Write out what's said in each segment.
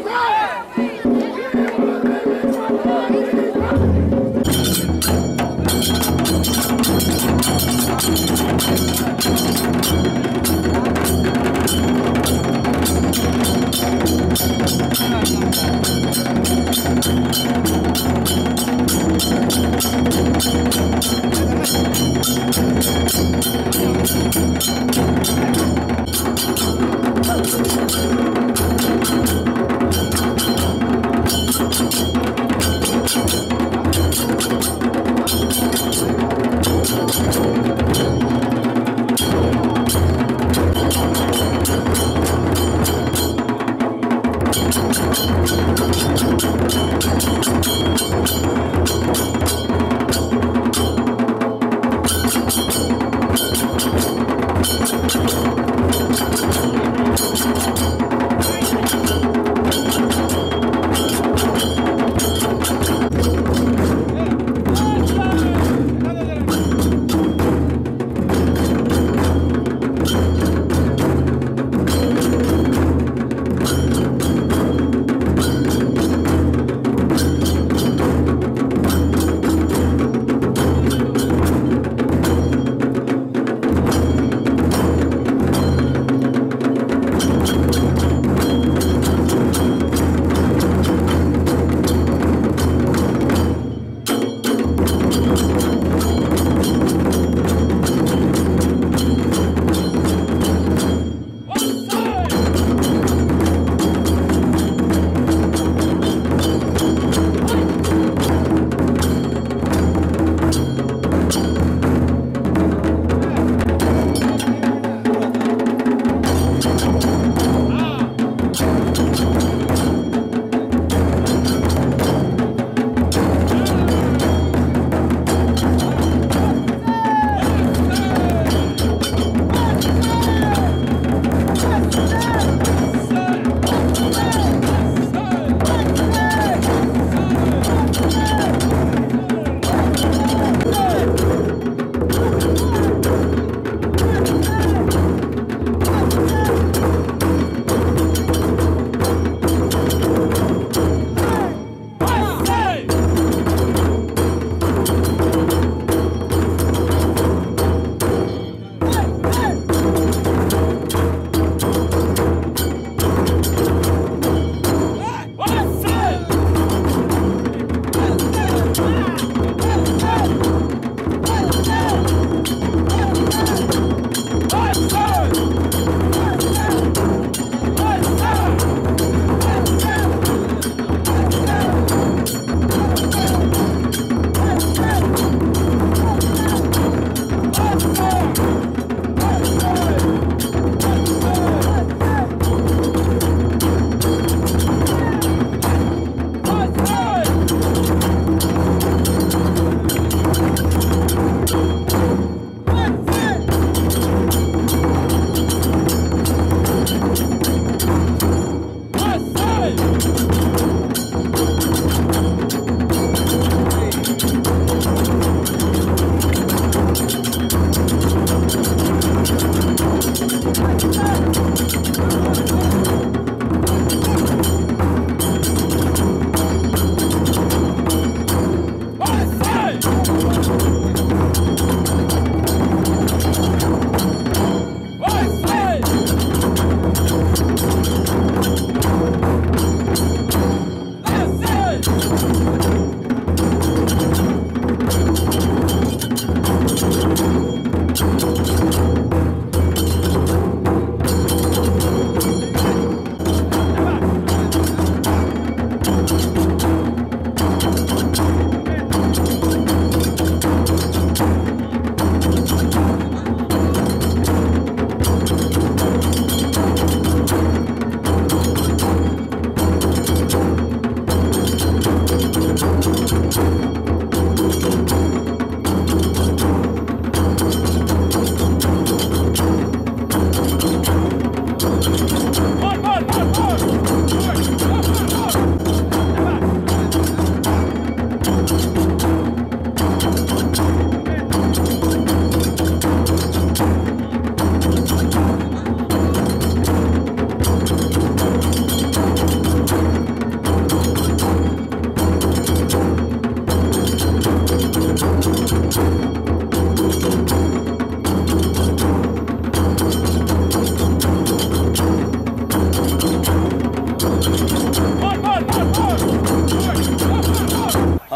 Thank you.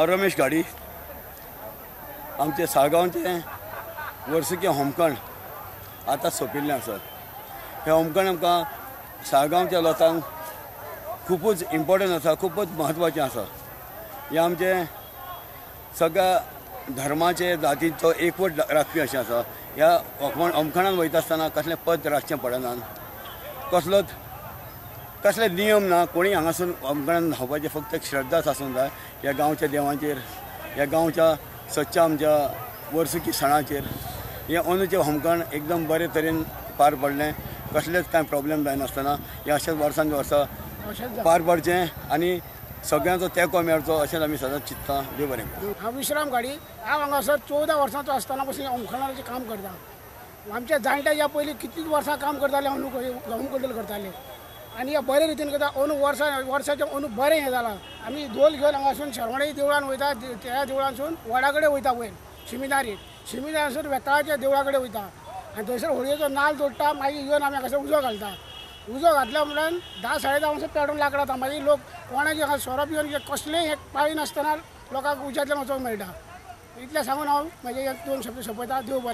हांव रमेश घाडी. आमचे साळगांवचे वर्सुकी होमखण आतां सोंपिल्लें आसा. हें होमखण आमकां साळगांवच्या लोकांक खुबूच इम्पॉर्टंट आसा, खुबूच म्हत्वाचें आसा. हें आमचें सगळ्या धर्माचे जातीचो एकवट राखपी अशें आसा. ह्या होमखणान वयता आसतना कसलें पद राखचें पडना, कसलोच कसले नियम ना. कोणी हांगासून होमखणान न्हांवपाचें फक्त एक श्रद्धाच आसूंक जाय ह्या गांवच्या देवांचेर, ह्या गांवच्या सदच्या आमच्या वर्सुकी सणाचेर. हें अंदूचें होमखण एकदम बरे तरेन पार पडलें, कसलेच कांय प्रॉब्लेम जायनासतना. हें अशेंच वर्सान वर्सा पार पडचें आनी सगळ्यांचो तेंको मेळचो अशेंच आमी सदांच चिंतता. देव बरें करूं. हांव विश्राम घाडी. हांव हांगासर 14 वर्सांचो आसतना पसून होमखणाचें काम करता. आमच्या जाणट्या ह्या पयलीं कितलींच वर्सां काम करताले, होमखण करताले आनी ह्या बरे रितीन करता. अंदू वर्साचें अंदू बरें हें जालां. आमी धोल घेवन हांगासून शरवणे देवळान वयता, त्या देवळांसून वडा कडेन वयता, वयर शिमिदारी, शिमिदारासून वेताळाच्या देवळा कडेन वयता आनी थंयसर होळयेचो नाल्ल तोडटा. मागीर येवन आमी हांगासर उजो घालता. उजो घातल्या उपरांत 10 साडे 10 वरसां पेटून लाकडां वता. मागीर लोक कोणाचे सोरो पिवन कसलेय हें पाळिनासतना लोकांक उज्यांतल्यान वचोंक मेळटा. इतलें सांगून हांव म्हजे 2 शब्द सोंपयता. देव बरें.